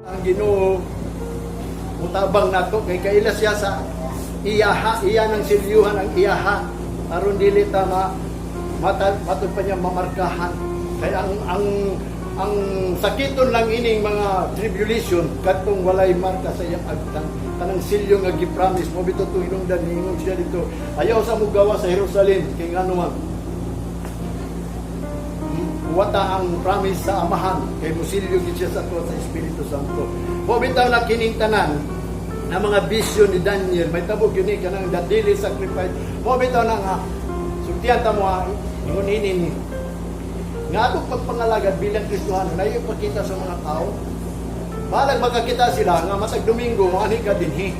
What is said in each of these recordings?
Ang Ginoo mutabang nato kay kaila siya sa iyaha, iya ng silyuhan ang iyaha aron dili ta ma mata, matod pa niya mamarkahan. Kay ang sakiton lang ining mga tribulation katong walay marka sa iyang agtang, kanang silyo nga gi-promise mo bitaw tong hinungdan. Niingon siya dito, "Ayaw sa mugawa sa Jerusalem," kay ngano man wata ang promise sa Amahan kay musilyo gid siya sa ato sa Espiritu Santo. Mo bitaw na kining tanan na mga vision ni Daniel may tabo gyud ni kanang the daily sacrifice. Mo bitaw na nga sultihan ta mo ha, ingon ini ni nga atong pagpangalagad bilang Kristohano na ipakita sa mga tao. Balag makakita sila nga matag Domingo mo ani ka dinhi.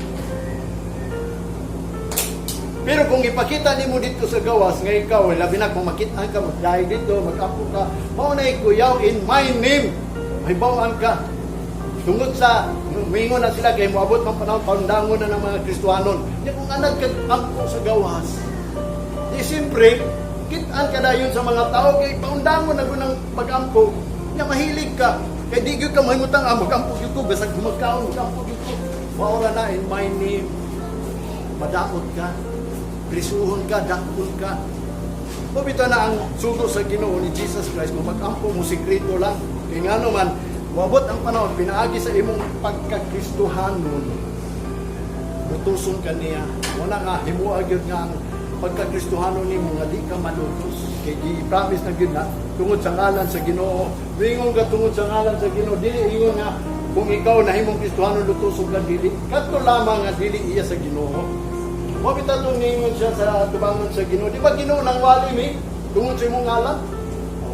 Pero kung ipakita nimo dito sa gawas nga ikaw, labi na kung makita ka, magdahig dito, mag-ampo ka, mao na ikuyaw in my name, mahibaw-an ka. Tungod sa, mingon na sila kay moabot man panahon, paundangon na ng mga Kristohanon. Di kung anad ka ampo sa gawas, di siyempre, kitaan ka dayon sa mga tao, kay paundangon na ng pag-ampo, nya mahilig ka. Kay di gyud ka mahimutang, ah, mag-ampo gyud ko, bisag magkaon, mag-ampo gyud ko. Mao ra na in my name, madaot ka, prisuhon ka, dakpon ka. Mao bitaw na ang sugo sa Ginoo ni Jesus Christ, kung mag-ampo mo, sikreto lang. Kay ngano man, moabot ang panahon, pinaagi sa imong pagkakristohanon, lutuson ka niya. Wala nga, himuha gyud nga ang pagkakristohanon nimo nga di ka malutos. Kay gi-promise na gyud na, tungod sa ngalan sa Ginoo. Mingon ka tungod sa ngalan sa Ginoo, dili ingon nga kung ikaw nahimong Kristohanon lutuson ka, dili. Kadto lamang nga dili iya sa Ginoo. Mo bitaw itong ningon siya sa tubangon sa Ginoo. Di ba Ginoo nang wali mi tungod sa imong ngalan?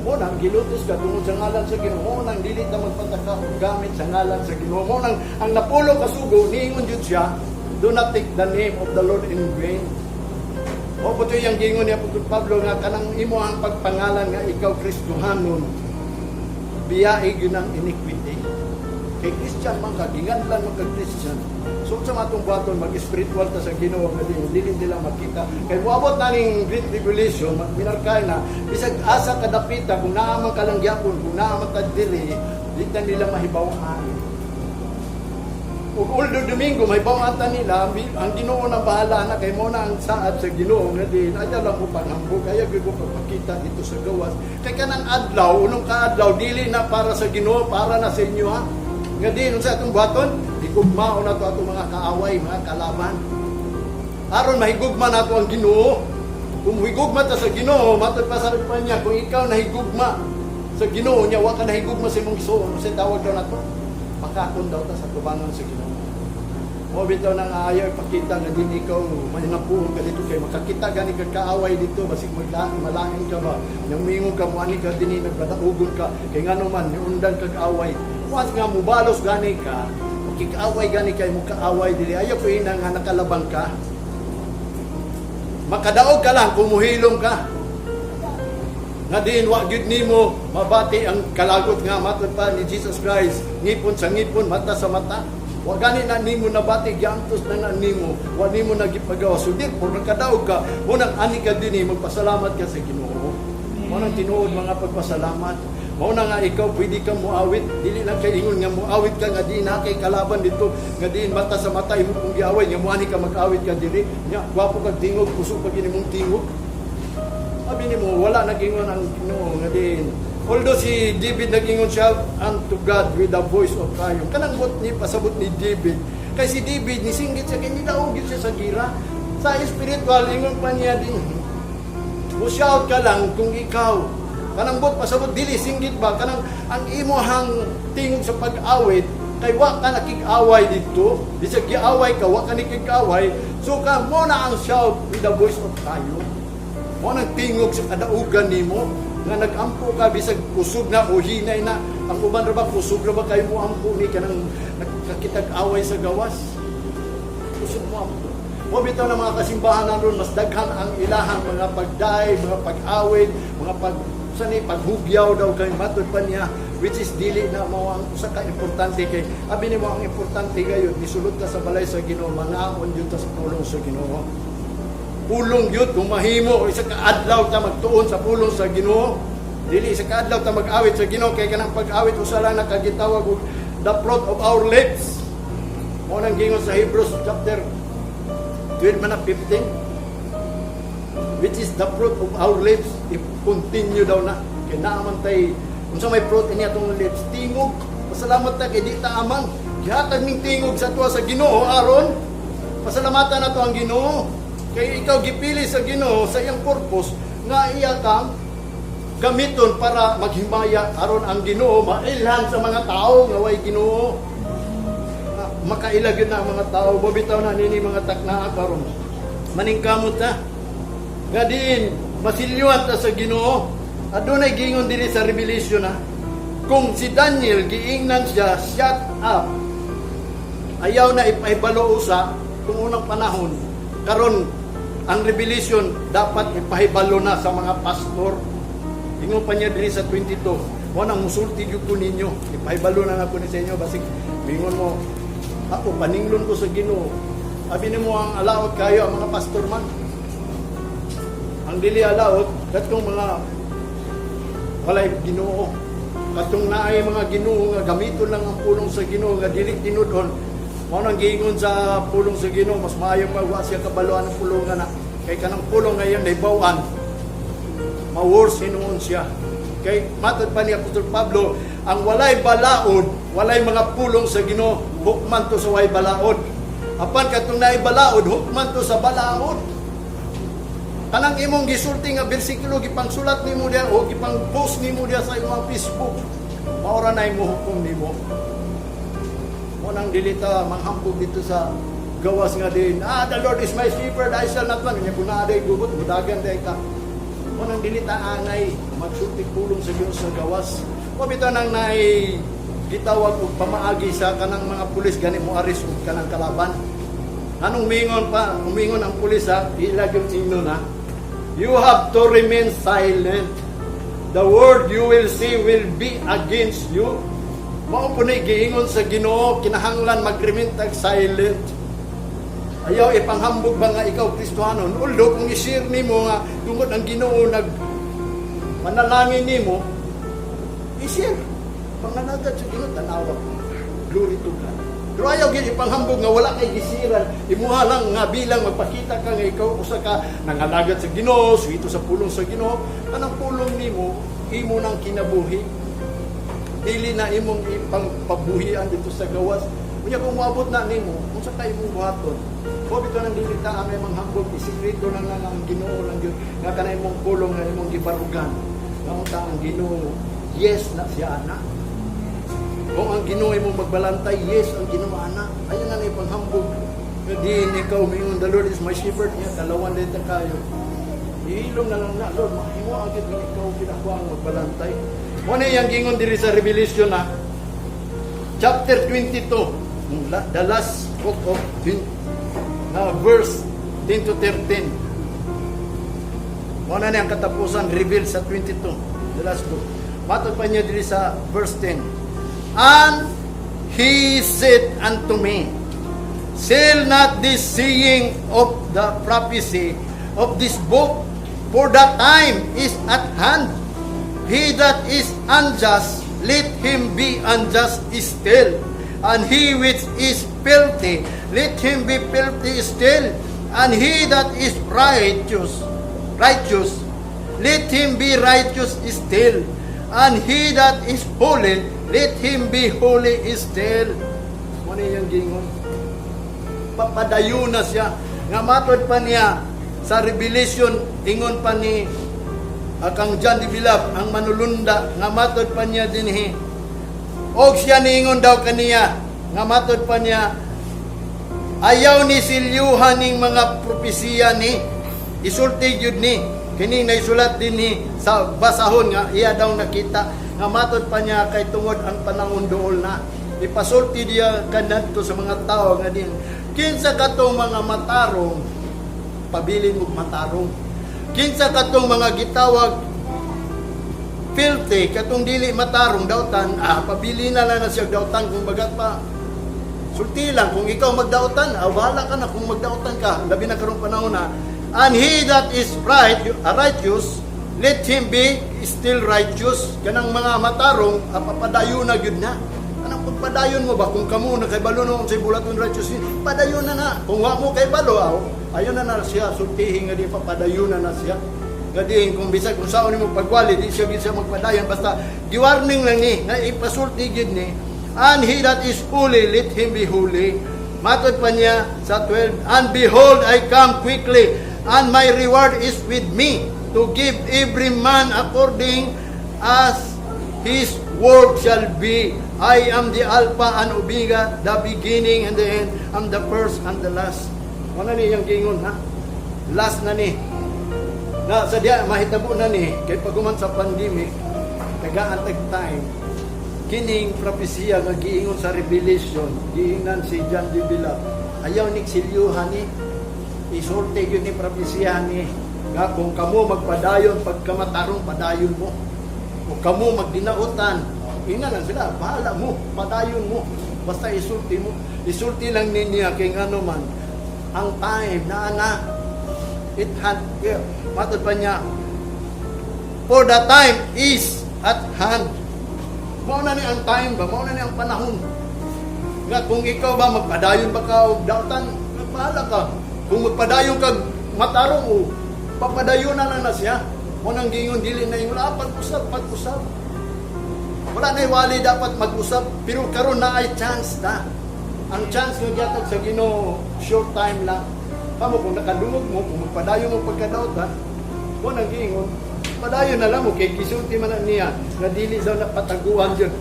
Mo nang gilutos ka tungod sa ngalan sa Ginoo. Mo nang dili ta magpataka og gamit sa ngalan sa Ginoo. Mo nang ang napulo ka sugo niingon jud siya, "Do not take the name of the Lord in vain." O po yung gingon ni Apostol Pablo nga kanang imo ang pagpangalan nga ikaw Kristohanon, biyae gyud ang iniquity. Kay Christian man ka, ginganlan man ka Christian. So sa matong buhaton, mag-spiritual ta sa Ginoo nga dili dili nila makita. Kay moabot na ning Great Tribulation, minarkay na bisag asa kadapita, kung naa man ka lang gyapon, kung naa man ka diri, di ta nila mahibaw-an. Ug although Domingo mahibaw-an ta nila, ang Ginoo na bahala na kay mo na ang saad sa Ginoo nga din ayaw lang mo panghambog, ayaw gyud mo pagpakita dito sa gawas. Kay kanang adlaw, unong kaadlaw dili na para sa Ginoo, para na sa inyo ha. Nga din unsa atong buhaton, higugmaon nato atong mga kaaway, mga kalaban. Aron mahigugma nato ang Ginoo. Kung higugma ta sa Ginoo, matod pa sa pa niya, kung ikaw nahigugma sa Ginoo niya, wa ka nahigugma sa imong igsoon, unsay tawag daw nato? Pakakon daw ta sa tubangan sa Ginoo. Mo bitaw nang ayaw ipakita nga din ikaw mahinapuon ka dito kay makakita gani ka kaaway dito, basig maglain malain ka ba, yang mingon ka mo ani ka dinhi, nagpadaugon ka kay ngano man niundan kag away. Once nga mubalos gani ka, makikaaway gani kay mo kaaway dili, ayaw ko ina nga nakalabang ka. Makadaog ka lang kung muhilom ka nga din wa gyud nimo mabati ang kalagot nga matod pa ni Jesus Christ, ngipon sa ngipon, mata sa mata. Wa gani na nimo nabati, giantos na na nimo, wa nimo nagipagawa. So therefore nakadaog ka mo nang ani ka dinhi, magpasalamat ka sa Ginoo. Mo nang tinuod mga pagpasalamat. Mao na nga ikaw pwede ka muawit, dili lang kay ingon nga muawit ka nga di na kay kalaban dito, nga diin mata sa mata imo kung giaway nga muani ka mag-awit ka diri nya gwapo kag tingog, kusog pag imong tingog. Sabi nimo wala nagingon ang Ginoo nga din. Although si David nagingon siya unto God with a voice of triumph. Kanang mot ni pasabot ni David. Kay si David nisinggit siya kay nidaog siya sa gira. Sa spiritual ingon pa niya din. Mo shout ka lang kung ikaw kanang bot pasabot dili singgit ba, kanang ang imuhang tingog sa pag-awit kay wa ka nakig-away dito, bisag giaway ka, wa ka nakig-away, so ka mo na ang shout with the voice of triumph mo nang tingog sa kadaugan nimo nga nag-ampo ka bisag kusog na o hinay na. Ang uban ra ba, kusog ra ba kayo mo ampo ni kanang nagkakitag-away sa gawas, kusog mo ampo mo bitaw ng mga kasimbahan na ron, mas daghan ang ilahang mga pagday, mga pag-awit, mga pag sa ni paghugyaw daw kay matod pa niya, which is dili na mao ang usa ka importante. Kay abi nimo ang importante gayon nisulod ka sa balay sa Ginoo, mangaon gyud ta sa pulong sa Ginoo. Pulong gyud kung mahimo isa ka adlaw ta magtuon sa pulong sa Ginoo, dili isa ka adlaw ta mag-awit sa Ginoo, kay kanang pag-awit usa lang nakagitawag og the fruit of our lips. Mao nang gingon sa Hebrews chapter 12 man na, 15, which is the fruit of our lips, if continue daw na kay naa man tay, unsa may fruit ini atong lips? Tingog. Pasalamat ta kay di ta amang gihatag ning tingog sa tuwa sa Ginoo aron pasalamatan nato ang Ginoo, kay ikaw gipili sa Ginoo sa iyang purpose nga iya kang gamiton para maghimaya aron ang Ginoo mailhan sa mga tao nga way Ginoo. Ah, makaila gyud na ang mga tao. Bitaw na nini mga taknaa karon, maningkamot ta nga diin masilyuan ta sa Ginoo. Adunay gingon diri sa Revelation na kung si Daniel giingnan siya, "Shut up," ayaw na ipahibalo usa kung unang panahon. Karon ang Revelation dapat ipahibalo na sa mga pastor. Ingon pa niya diri sa 22, mo nang musulti gyud ko ninyo, ipahibalo na nako ni sa inyo, basig mingon mo ako paninglon ko sa Ginoo. Abi nimo ang alaot kayo ang mga pastor man. Ang dili alaot katong mga walay Ginoo. Katong naay mga Ginoo nga gamiton lang ang pulong sa Ginoo nga dili tinud-on. Mao nang giingon sa pulong sa Ginoo, mas maayo pa wa siya kabaluan ng pulong nga na. Kay kanang pulong nga iyang nahibaw-an, ma-worse hinuon siya. Kay matod pa ni Apostol Pablo, ang walay balaod, walay mga pulong sa Ginoo, hukman to sa way balaod. Apan katong naay balaod, hukman to sa balaod. Kanang imong gisulti nga bersikulo, gipangsulat nimo diya o gipang post nimo diya sa imong Facebook, maura na imo hukom nimo. Mo nang dili ta manghambog dito sa gawas nga din, "Ah, the Lord is my shepherd, I shall not want." Nya kung naa day gubot, mudagan day ka. Mo nang dili ta angay magsulti pulong sa Dios sa gawas. Mo bitaw nang naay gitawag og pamaagi sa kanang mga pulis gani mo arrest og kanang kalaban. Anong mingon pa? Umingon ang pulis ha, ilag yung ingno na. "You have to remain silent. The word you will say will be against you." Mao po na giingon sa Ginoo, kinahanglan mag-remain tag silent. Ayaw ipanghambog ba nga ikaw Kristohanon. Although kung i-share nimo nga tungod ang Ginoo nag manalangin nimo, i-share. Pangalagad sa Ginoo, tanawa. Glory to God. Pero ayaw gyud ipanghambog nga wala kay gisiran. Imuha lang nga bilang magpakita ka nga ikaw usa ka nangalagad sa Ginoo, suwito sa pulong sa Ginoo. Kanang pulong nimo, imo nang kinabuhi. Dili na imong ipangpabuhian dito sa gawas. Unya kung moabot na nimo, unsa kay imong buhaton? Ko bitaw nang dili ta angay manghambog, isikreto lang lang ang Ginoo lang gyud nga kana imong pulong nga imong gibarugan. Nga unta ang Ginoo, yes na siya ana. Kung ang Ginoo imong magbalantay, yes ang Ginoo ana. Ayaw na na ipanghambog. Nga diin ikaw mingon, "The Lord is my shepherd," niya, dalawan din ta kayo. Ihilom na lang na, "Lord, mahimo ang gid nga ikaw gid ako ang magbalantay." Mo na iyang gingon diri sa Revelation na chapter 22, the last book of 20, na verse 10 to 13. Mo na niya ang katapusan revealed sa 22, the last book. Matod pa niya diri sa verse 10. "And he said unto me, 'Seal not this saying of the prophecy of this book, for the time is at hand. He that is unjust, let him be unjust still. And he which is filthy, let him be filthy still. And he that is righteous, righteous, let him be righteous still. And he that is holy, let him be holy still.'" Mo ni iyang gingon. Papadayon na siya. Nga matod pa niya sa Revelation, ingon pa ni akang John de Bilab, ang manulunda, nga matod pa niya dinhi. Og siya niingon daw kaniya, nga matod pa niya, "Ayaw ni silyuhan ning mga propesiya ni, isulti gyud ni, kini naisulat dinhi sa basahon," nga iya daw nakita, nga matod pa niya kay tungod ang panahon duol na. Ipasulti diya kanadto sa mga tao nga din, kinsa katong mga matarong, pabilin mo matarong. Kinsa katong mga gitawag filthy, katong dili matarong, dautan, pabili na lang na siya dautan kung bagat pa. Sulti lang, kung ikaw magdautan, bahala ka na kung magdautan ka, labi na karong panahon na. "And he that is righteous, let him be still righteous." Kanang mga matarong, papadayon na gyud na. Anong pagpadayon mo ba? Kung kamo nakaibalo no unsay bulaton righteousness, padayon na na. Kung wa mo kay balo, aw, ayon na na siya sultihin nga di papadayon na na siya. Nga diin kung bisag kung saon nimo pagwali, di siya gid siya magpadayon, basta giwarning lang ni nga ipasulti gid ni. "And he that is holy, let him be holy." Matod pa niya sa 12, "And behold, I come quickly, and my reward is with me, to give every man according as his work shall be. I am the Alpha and Omega, the beginning and the end. I'm the first and the last." Wala ni iyang gingon, ha? Last na ni. Na sa diya, mahitabo na ni, kay paguman sa pandemic, tagaan tag time, kining propesiya nga giingon sa Revelation, giingnan si John de Vila, ayaw ni silyuhan ni, isulti yun ni propesiya ni, nga kung kamo magpadayon, pagkamatarong, padayon mo. Kung kamo magdinautan, ina lang sila, bahala mo, padayon mo. Basta isulti mo. Isulti lang niya kay ngano man, ang time na na, it had, matod pa niya, "For the time is at hand." Mao na ni ang time ba? Mao na ni ang panahon. Nga kung ikaw ba magpadayon ba ka og dautan, bahala ka. Kung magpadayon ka matarong o papadayon na lang na siya. Mo nang gingon dili na yung pag-usap, pag-usap. Wala na wali dapat mag-usap, pero karon na ay chance na. Ang chance nga gihatag sa Ginoo, short time lang. Kamo kung nakadungog mo, kung magpadayon mo pagkadautan, mo nang giingon, padayon na lang mo kay gisulti man na niya nga dili daw na pataguan jud.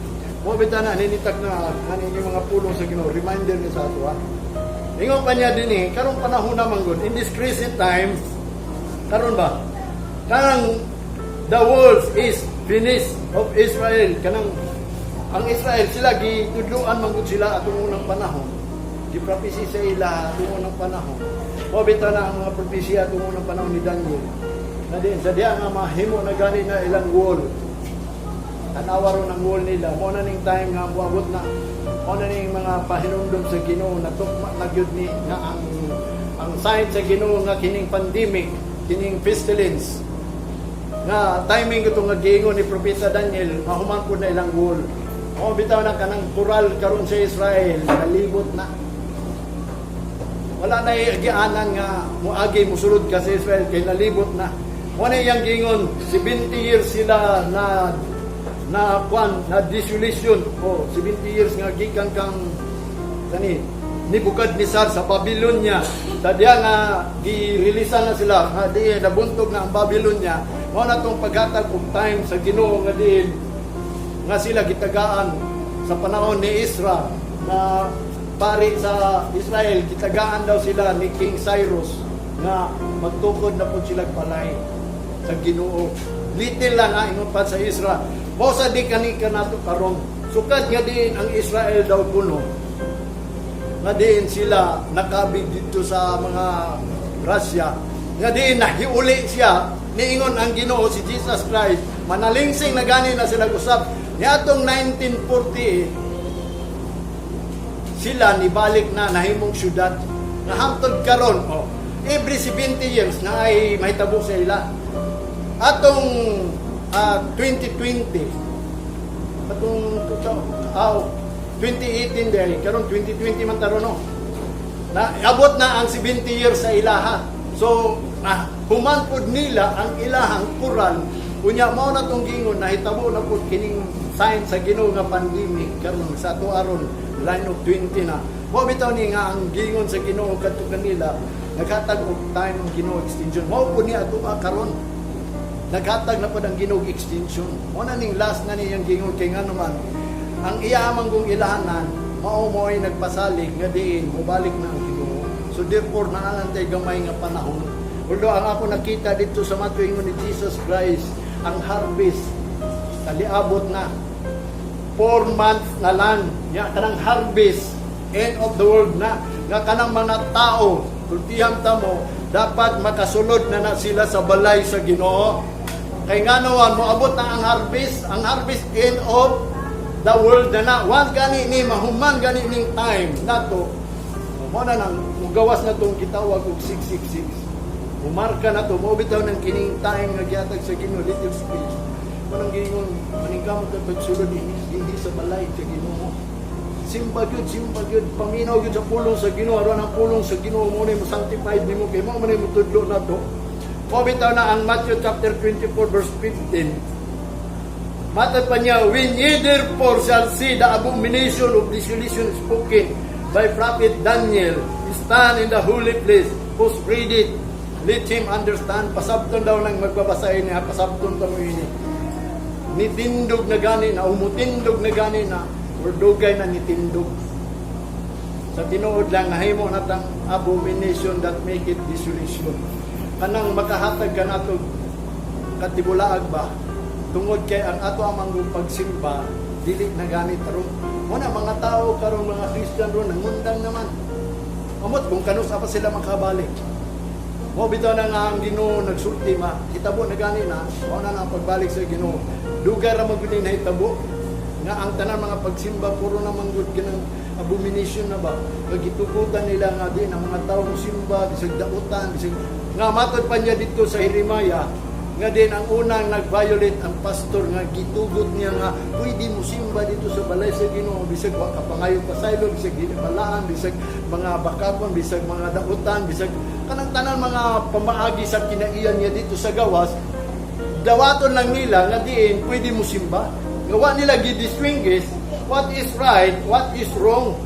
Mo bitaw na ninitak na kaning mga pulong sa Ginoo, reminder ni sa ato ha. Ingon pa niya din eh, karong panahon naman gud, in this crazy time, karon ba? Kanang the world is finished of Israel. Kanang ang Israel sila gitudloan man gud sila atong unang panahon. Gipropesy sa ila atong unang panahon. Mo bitaw na ang mga propesya atong unang panahon ni Daniel. Na din sa diya nga mahimo na gani na ilang wall. Tanawa ron ang wall nila. Mo na ning time nga moabot na, mo na ning mga pahinumdom sa Ginoo na tukma na gyud ni nga ang sign sa Ginoo nga kining pandemic, kining pestilence nga timing ito nga giingon ni Propeta Daniel, mahuman po na ilang wall. O bitaw na kanang kural karon sa Israel, nalibot na. Wala na gianan nga muagi musulod ka sa Israel kay nalibot na. Mo na iyang giingon, 70 years sila na na kwan na desolation o 70 years nga gikan kang kani Nebuchadnezzar sa Babylonia, sa diya nga gi-release na sila nga di nabuntog na ang Babylonia. Mao na tong paghatag og time sa Ginoo nga diin nga sila gitagaan sa panahon ni Ezra na pari sa Israel. Gitagaan daw sila ni King Cyrus nga magtukod na pud sila balay sa Ginoo. Little lang ha, ingon pa sa Israel. Mao sa di kani kanato karon, sukad nga diin ang Israel daw kuno nga diin sila nakabig dito sa mga Russia, nga diin nahiuli siya, niingon ang Ginoo si Jesus Christ, manalingsing na gani na sila usab. Niadtong 1948 sila nibalik na nahimong syudad nga hangtod karon. Oh, every 70 years na ay mahitabo sa ila. Atong 2020, atong 2018 dahil karon 2020 man taron, no, na abot na ang 70 years sa ilaha. So human pud nila ang ilahang kural. Unya mao na tong gingon, nahitabo na pud kining sign sa Ginoo nga pandemic karon sa ato aron line of 20 na. Mao bitaw ni nga ang gingon sa Ginoo kadto kanila, naghatag og time ang Ginoo, extension. Mao pud ni ato karon, naghatag na pud ang Ginoo og extension. Mao na ning last na niyang gingon kay ngano man ang iya man kung ilahanan mao mo ay nagpasalig nga diin mobalik na ang Ginoo. So therefore naa lang tay gamay nga panahon. Although ang ako nakita dito sa Matthew, ingon ni Jesus Christ, ang harvest kaliabot na, 4 months na lang ya kanang harvest, end of the world na, nga kanang mga tao, tultihan ta mo, dapat makasulod na na sila sa balay sa Ginoo kay ngano moabot na ang harvest, ang harvest, end of the world na na. Once gani ni mahuman gani ning time nato, mo na nang mugawas na tong gitawag og 666. Mumarka na to, mo bitaw ng kining time nga gihatag sa Ginoo, little space. Mo nang giingon, maningkamot ka pagsulod ini dinhi sa balay sa Ginoo. Simba gyud, simba gyud, paminaw gyud sa pulong sa Ginoo. Aron ang pulong sa Ginoo mo ni mo sanctified nimo kay mao man ni motudlo nato. Mao bitaw na ang Matthew chapter 24 verse 15. Matod pa niya, "When ye therefore shall see the abomination of desolation spoken by prophet Daniel stand in the holy place, whose read it, let him understand." Pasabton daw ng magbabasa ini, ha? Pasabton ta mo ini. Nitindog na gani na, umutindog na gani na, or dugay na nitindog. Sa tinuod lang, nahimo na tang abomination that make it desolation. Kanang makahatag ka nato katibulaag ba, tungod kay ang ato amang pagsimba dili na gamit karon. Muna mga tao karon, mga Christian ron, nangundang naman amot kung kanus pa sila makabalik. Mo bitaw na nga ang Ginoo nagsulti ma hitabo na gani na mao na ang pagbalik sa Ginoo. Dugay ra man gud ni nahitabo nga ang tanan mga pagsimba puro na man gud kanang abomination na ba, nga gitugutan nila nga din ang mga tao mosimba bisag dautan, bisag nga matod pa niya dito sa Jeremiah nga din ang unang nag-violate ang pastor nga gitugot niya nga pwede mo simba dito sa balay sa Ginoo bisag wa ka pangayo pasaylo, bisag dili balaan, bisag mga bakakon, bisag mga dautan, bisag kanang tanan mga pamaagi sa kinaiyan niya dito sa gawas. Dawaton lang nila nga diin pwede mo simba nga wa nila gi-distinguish what is right, what is wrong,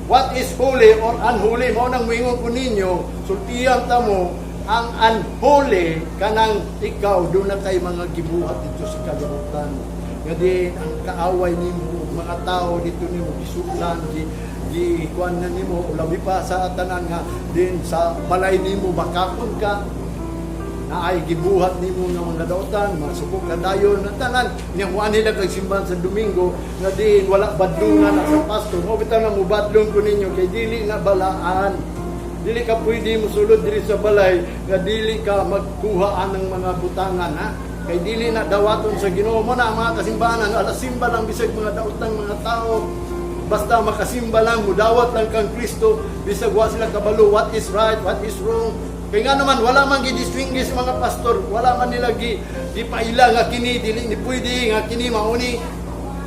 what is holy or unholy. Mao nang moingon ko ninyo, sultihan ta mo ang unholy, kanang ikaw doon na kay mga gibuhat dito sa kalibutan nga di ang kaaway nimo, mga tao dito nimo gisuklan, gi gi kuan na nimo, labi pa sa tanan nga din sa balay nimo bakakon ka na ay gibuhat nimo nga mga dautan, masuko ka dayon na tanan niya. Wa nila kag simbahan sa Domingo nga diin wala badlungan na sa pastor. Mo bitaw na mubadlong ko ninyo kay dili na balaan. Dili ka pwede mosulod diri sa balay nga dili ka magkuha ng mga butangan, ha, kay dili na dawaton sa Ginoo. Mo na ang mga kasimbahan alas simba lang bisag mga daotang mga tao. Basta makasimba lang, mudawat lang kang Kristo, bisag wa sila kabalo what is right, what is wrong. Kay nga naman, wala man gi-distinguish mga pastor, wala man nila gi gipaila nga kini dili ni pwede, nga kini mauni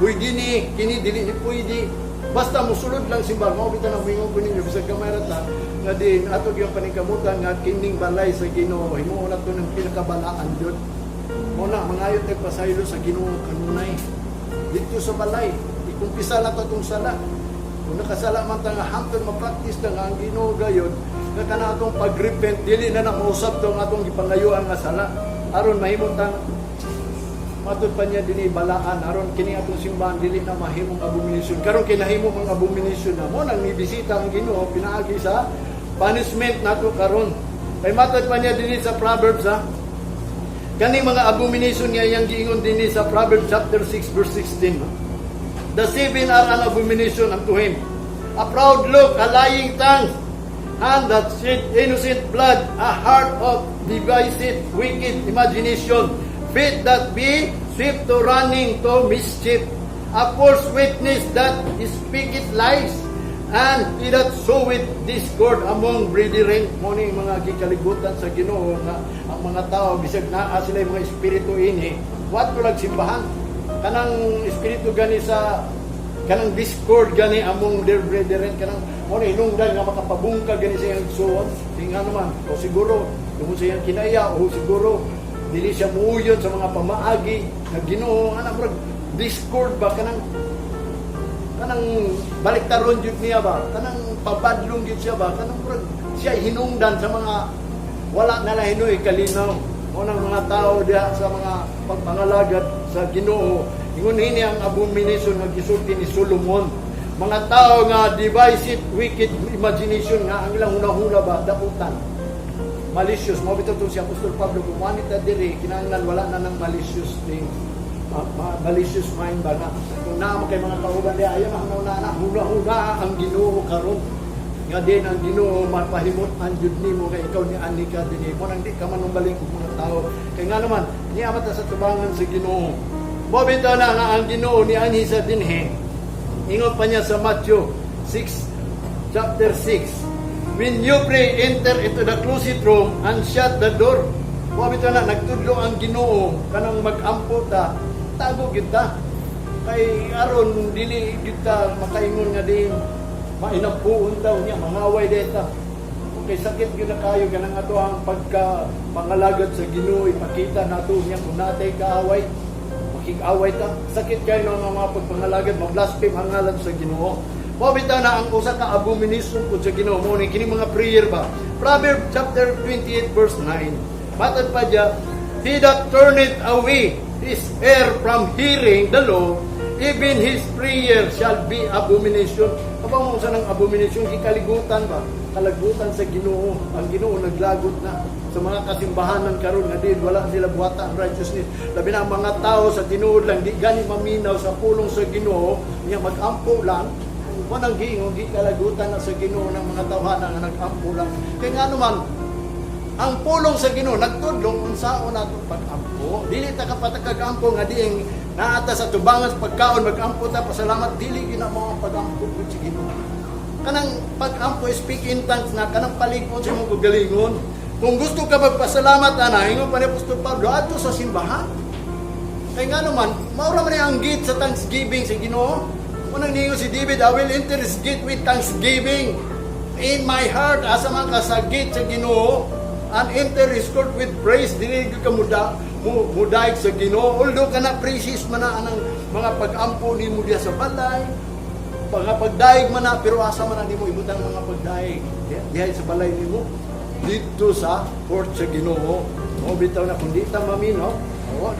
pwede ni, kini dili ni pwede. Basta musulod lang simba. Mao bitaw nang moingon ko ninyo bisag gamay ra ta nga din ato gyud paningkamutan nga kining balay sa Ginoo himuon nato ng pinakabalaan jud. Mo na mangayo tag pasaylo sa Ginoo kanunay. Dito sa balay, ikumpisa na to atong sala. Kung nakasala man ta nga hangtod ma-practice na nga ang Ginoo gayon nga kana atong pag-repent dili na na mausab to ang atong gipangayuan nga sala aron mahimo tang, matod pa niya dinhi, balaan aron kini atong simbahan dili na mahimong abomination. Karon kay nahimo mga abomination na, mo nang nibisita ang Ginoo pinaagi sa punishment nato karon. Kay matod pa niya dinhi sa Proverbs, ha, kaning mga abomination nga iyang giingon dinhi sa Proverbs chapter 6 verse 16, no? "The seven are an abomination unto him: a proud look, a lying tongue, hand that shed innocent blood, a heart of deviseth wicked imagination, feet that be swift to running to mischief, a false witness that speaketh lies, and he that soweth discord among brethren." Mo ni mga gikalibutan sa Ginoo nga ang mga tao bisag naa sila yung mga espiritu ini, what lag simbahan kanang espiritu gani sa kanang discord gani among their brethren, kanang mo na hinungdan nga makapabungkag gani sa iyang igsuon. Nga naman o siguro tungod sa iyang kinaya o siguro dili siya muuyon sa mga pamaagi nga Ginoo ana, murag discord ba, kanang kanang baliktaron jud niya ba, kanang pabadlong jud siya ba, kanang murag siya hinungdan sa mga wala na lang hinuoy kalinaw. Mo nang mga tao diha sa mga pagpangalagad sa Ginoo, ingon ini ang abomination nga gisulti ni Solomon, mga tao nga devise wicked imagination, nga ang ilang hunahuna ba dautan, malicious. Mo bitaw si Apostol Pablo, kung wani ta diri kinahanglan wala na ng malicious things, malicious mind ba, nga kung naa mo kay mga kauban diha, ayaw na huna na huna-huna ang Ginoo karon nga din ang Ginoo mapahimot ang jud nimo kay ikaw ni ani ka dinhi mo nang di ka manumbaling og mga tao, kay nga naman niya mata sa tubangan sa Ginoo. Mo bitaw na nga ang Ginoo ni anhi sa dinhi. Ingon pa niya sa Matthew 6 chapter 6, "When you pray, enter into the closet room and shut the door." Mo bitaw na nagtudlo ang Ginoo kanang mag-ampo ta, tago gyud ta. Kay aron dili kita makaingon nga din mainampuon daw niya, mangaway deta. Okay, sakit gyud na kayo ganang ato ang pagka pangalagad sa Ginoo, ipakita nato niya kung natay kaaway, makig-away ta. Sakit kayo ng mga pagpangalagad, mablaspheme ang ngalan sa Ginoo. Mao bitaw na ang usa ka abomination pud sa Ginoo mo ni kini mga prayer ba. Proverbs chapter 28 verse 9. Matod pa diya, "He that turneth away his ear from hearing the law, even his prayer shall be abomination." Kabaw mo sa ng abomination, gikaligutan ba? Kalagutan sa Ginoo. Ang Ginoo naglagot na sa mga kasimbahanan karon nga din wala sila buhata ang righteousness. Labi na ang mga tao sa tinuod lang di gani maminaw sa pulong sa Ginoo, niya mag-ampo lang. Wanang giingon, gikalagutan na sa Ginoo ng mga tawhana nga nag-ampo lang. Kaya nga naman, ang pulong sa Ginoo nagtudlong unsaon nato pag-ampo. Dili ta kapatakag ampo nga diing naata sa tubangan sa pagkaon, mag-ampo ta, pasalamat. Dili gyud na mo ang pag-ampo pud sa Ginoo. Kanang pag-ampo, speak in tongues na kanang palig-on sa imong kagalingon. Kung gusto ka magpasalamat ana, ingon pa ni Apostol Pablo, adto sa simbahan. Kay nga naman, maura man ang gate sa thanksgiving sa Ginoo. Unang ningon si David, "I will enter his gate with thanksgiving in my heart." Asa man ka sa gate sa Ginoo and enter his court with praise. Dili ka muda mo mudaig sa Ginoo. Although kana praises man na anang mga pag-ampo nimo diya sa balay, mga pagdaig man na, pero asa man na nimo ibutang mga pagdaig diha sa balay nimo? Dito sa court sa Ginoo. Mo bitaw na kung di ta maminaw, awa.